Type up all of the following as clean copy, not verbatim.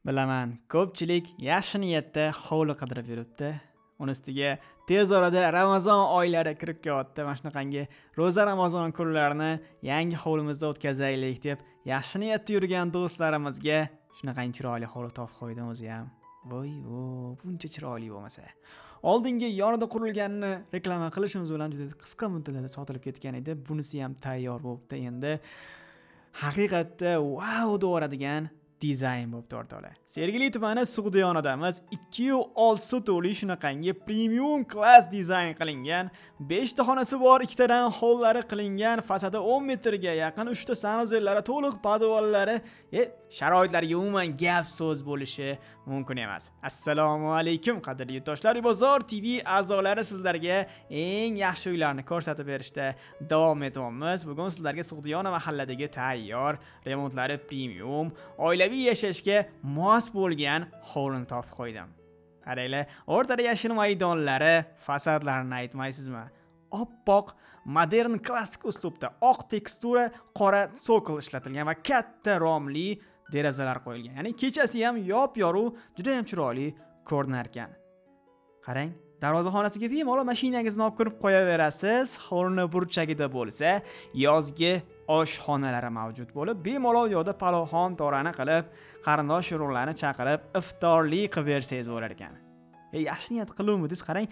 Bilaman, ko'pchilik yaxshi niyatda hovli qidirib yuribdi. Uni ustiga tez orada Ramazon oylari kirib kelyapti. Mana shunaqangi ro'za Ramazon kunlarini yangi hovlimizda o'tkazaylik deb yaxshi niyatda yurgan do'stlarimizga shunaqangi chiroyli hovli topib qo'ydim o'zi ham. Voy, vo, buncha chiroyli bo'lmasa. Oldingi yonida qurilganini reklama qilishimiz bilan juda qisqa muddatda sotilib ketgan edi. Bunisi ham tayyor bo'libdi endi. Haqiqatda vau devoradigan dizayn bo'libdi o'rtoqlar. Sergeli tumani Sug'diyonadamiz. 206 sotuvli shunaqangi premium klass dizayn qilingan, 5 ta xonasi bor, 2 tadan hollari qilingan, fasadi 10 metrga yaqin, 3 ta sanuzellari, to'liq podvallari, sharoitlariga umuman gap so'z bo'lishi mumkin emas. Assalomu alaykum qadrli yurtdoshlar, Bozor TV a'zolari sizlarga eng yaxshi uylarni ko'rsatib berishda davom etyapmiz. Bugun sizlarga Sug'diyona mahalladagi tayyor, remontlari premium, oilaviy yashashga mos bo'lgan hovlini topib qo'ydim. Qaranglar, o'rtada yashil maydonlari, fasadlarini aytmaysizmi? Oppoq, modern klassik uslubda oq tekstura, qora sokol ishlatilgan va katta romli derazalar qo'yilgan. Ya'ni kechasi ham yop-yorug', juda ham chiroyli ko'rinar ekan. Qarang, darvozaxonasiga bemalol mashinangizni olib kirib qo'yaverasiz. Hovlini burchagida bo'lsa, yozgi oshxonalari mavjud bo'lib, bemalol yo'lda palovxon to'rani qilib, qarindosh urug'larni chaqirib, iftorlik qilib bersangiz bo'lar ekan. Yaxshi niyat qiluvmidingiz? Qarang,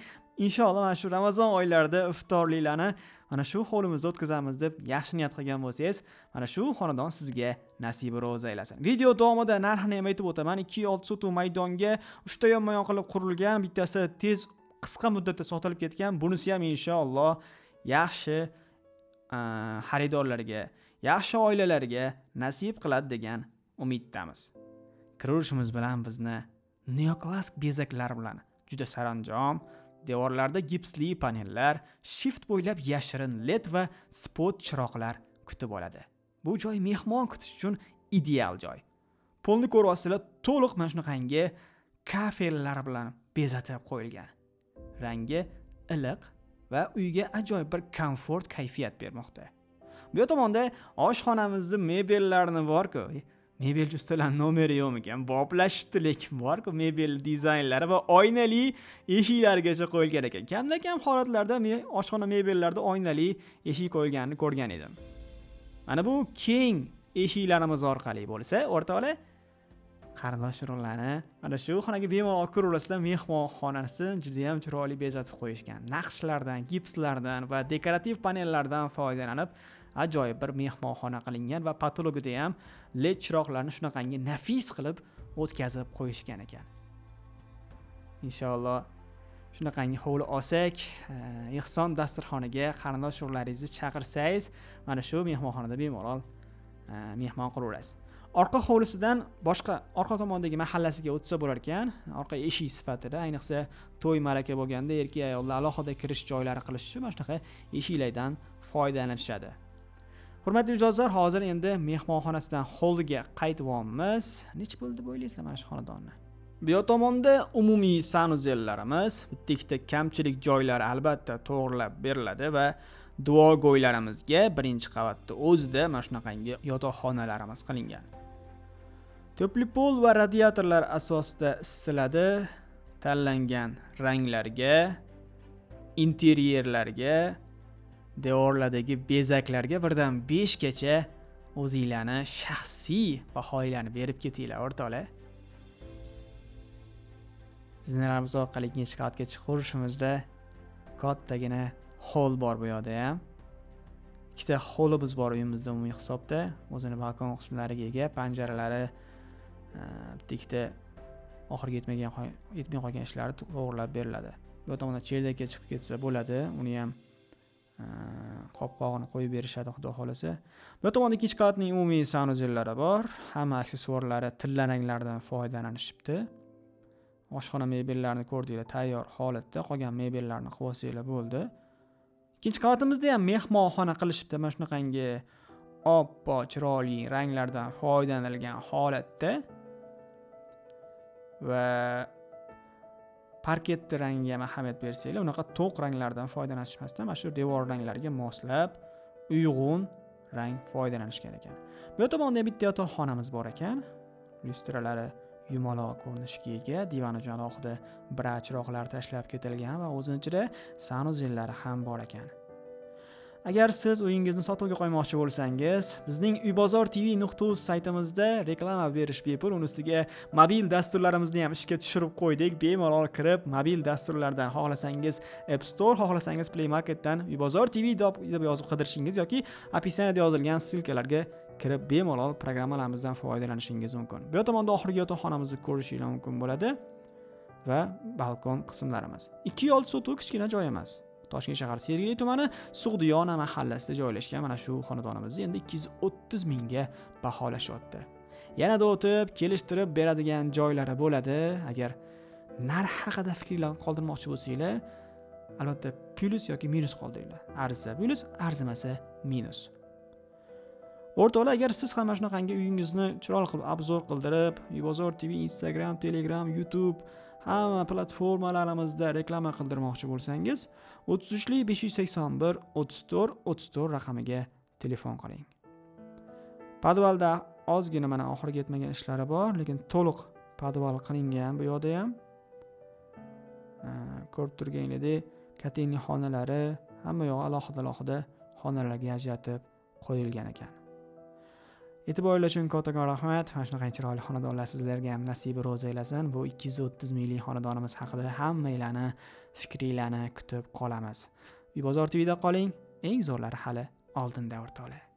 inshaalloh mana shu Ramazon oylarida iftorliklarni mana shu hovlimizda o'tkazamiz deb yaxshi niyat qilgan bo'lsangiz, mana shu xonadon sizga nasibi ro'za aylasin. Video davomida narxini ham aytib o'taman. 2.6 sotuv maydonga 3 ta yonma-yon qilib qurilgan, bittasi tez qisqa muddatda sotilib ketgan. Bunisi ham inshaalloh yaxshi xaridorlarga, yaxshi oilalarga nasib qiladi degan umiddamiz. Kiraverishimiz bilan bizni neoklassik bezaklar bilan juda saranjom, devorlarda gipsli panellar, shift bo'ylab yashirin led va spot chiroqlar kutib oladi. Bu joy mehmon kutish uchun ideal joy. Polni ko'ryapsizlar, to'liq mana shunaqangi kafellar bilan bezatib qo'yilgan. Rangi iliq va uyga ajoyib bir komfort kayfiyat bermoqda. Bu tomonda oshxonamizni mebellarini bor-ku, mebelchi ustalar nomeri yo'q ekan, boplashibdi, lekin bor-ku mebel dizaynlari va oynali eshiklargacha qo'yilgan ekan. Kamdan-kam holatlarda oshxona mebellarida oynali eshik qo'yilganini ko'rgan edim. Mana bu keng eshiklarimiz orqali bo'lsa, o'rtoqlar, qarindosh urug'larni mana shu xonaga bemalol olib kiraverasizlar. Mehmonxonasi juda ham chiroyli bezatib qo'yishgan. Naqshlardan, gipslardan va dekorativ panellardan foydalanib ajoyib bir mehmonxona qilingan va patologida ham led chiroqlarni shunaqangi nafis qilib o'tkazib qo'yishgan ekan. Inshaalloh shunaqangi hovli olsak, ehson dasturxoniga qarindosh urug'laringizni chaqirsangiz, mana shu mehmonxonada bemalol mehmon qilaverasiz. Orqa hovlisidan boshqa orqa tomondagi mahallasiga o'tsa bo'lar ekan. Orqa eshik sifatida, ayniqsa to'y ma'raka bo'lganda erkak ayollar alohida kirish joylari qilish uchun mana shunaqa eshiklardan foydalanishadi. Hurmatli mijozlar, hozir endi mehmonxonasidan hovliga qaytyapmiz. Necha pul deb o'ylaysizlar mana shu xonadonni? Bu yoq tomonda umumiy sanuzellarimiz, bitta ikkita kamchilik joylari albatta to'g'rilab beriladi va duogo'ylarimizga birinchi qavatda o'zida mana shunaqangi yotoqxonalarimiz qilingan. To'pli pol va radiatorlar asosida isitiladi. Tanlangan ranglarga, interyerlarga, devorlardagi bezaklarga birdan 5 gacha o'zinglarni shaxsiy bahoinglarni berib ketinglar o'rtoqlar. Zinalarimiz orqali ikkinchi qavatga chiqishimizda kattagina hol bor bu yoqda ham. Ikkita holimiz bor uyimizda umumiy hisobda, o'zini balkon qismlariga ega, panjaralari, bitta ikkita oxirgi yetmay qolgan ishlari to'g'rilab beriladi. Bu tomonda cherdakka chiqib ketsa bo'ladi, uni ham qopqog'ini qo'yib berishadi xudo xolasa. Bu tomonda ikkinchi qavatning umumiy sanuzellari bor. Hamma aksessuarlari tilla ranglardan foydalanishibdi. Oshxona mebellarini ko'rdinglar, tayyor holatda, qolgan mebellarni qilib olsanglar bo'ldi. Ikkinchi qavatimizda ham mehmonxona qilishibdi, mana shunaqangi oppoq chiroyli ranglardan foydalanilgan holatda va parketni rangiga ham ahamiyat bersanglar, unaqa to'q ranglardan foydalanishmasdan mana shu devor ranglariga moslab uyg'un rang foydalanishgan ekan. Bu tomonda bitta yotoqxonamiz bor ekan. Lyustralari yumaloq ko'rinishga ega. Divan uchun alohida bra chiroqlar tashlab ketilgan va o'zini ichida sanuzellari ham bor ekan. Agar siz uyingizni sotuvga qo'ymoqchi bo'lsangiz, bizning uybozortv.uz saytimizda reklama berish bepul. Uni ustiga mobil dasturlarimizni ham ishga tushirib qo'ydik. Bemalol kirib, mobil dasturlardan xohlasangiz App Store, xohlasangiz Play Marketdan Uybozor TV deb yozib qidirishingiz yoki описаниеda yozilgan ссылка larga kirib bemalol programmalarimizdan foydalanishingiz mumkin. Bu tomonda oxirgi yotoqxonamizni ko'rishingiz mumkin bo'ladi va balkon qismlarimiz. 2,6 sotuk kichkina joy emas. Toshkent shahar Sergeli tumani Sug'diyona mahallasida joylashgan mana shu xonadonimizni endi 230 mingga baholashyapti. Yanada o'tib, kelishtirib beradigan joylari bo'ladi. Agar narx haqida fikrlar qoldirmoqchi bo'lsanglar, albatta plyus yoki minus qoldiringlar. Arzisa plyus, arzimasa minus. O'rtoqlar, agar siz ham mana shunaqangi uyingizni chiroyli qilib obzor qildirib, Uybozor TV, Instagram, Telegram, YouTube hamma platformalarimizda reklama qildirmoqchi bo'lsangiz, 33 581 34 34 raqamiga telefon qiling. Podvalda ozgina mana oxiriga yetmagan ishlari bor, lekin to'liq podval qilingan bu yoqda ham. Ko'rib turganingizdek, katinli xonalari hamma yo'q alohida-alohida xonalarga ajratib qo'yilgan ekan. E'tiboringiz uchun kattakon rahmat. Mana shunaqa chiroyli xonadonlar sizlarga ham nasibi ro'za aylasin. Bu 230 minglik xonadonimiz haqida hammanglarni fikringlarni kutib qolamiz. Uybozor TVda qoling, eng zo'rlari hali oldinda o'rtoqlar.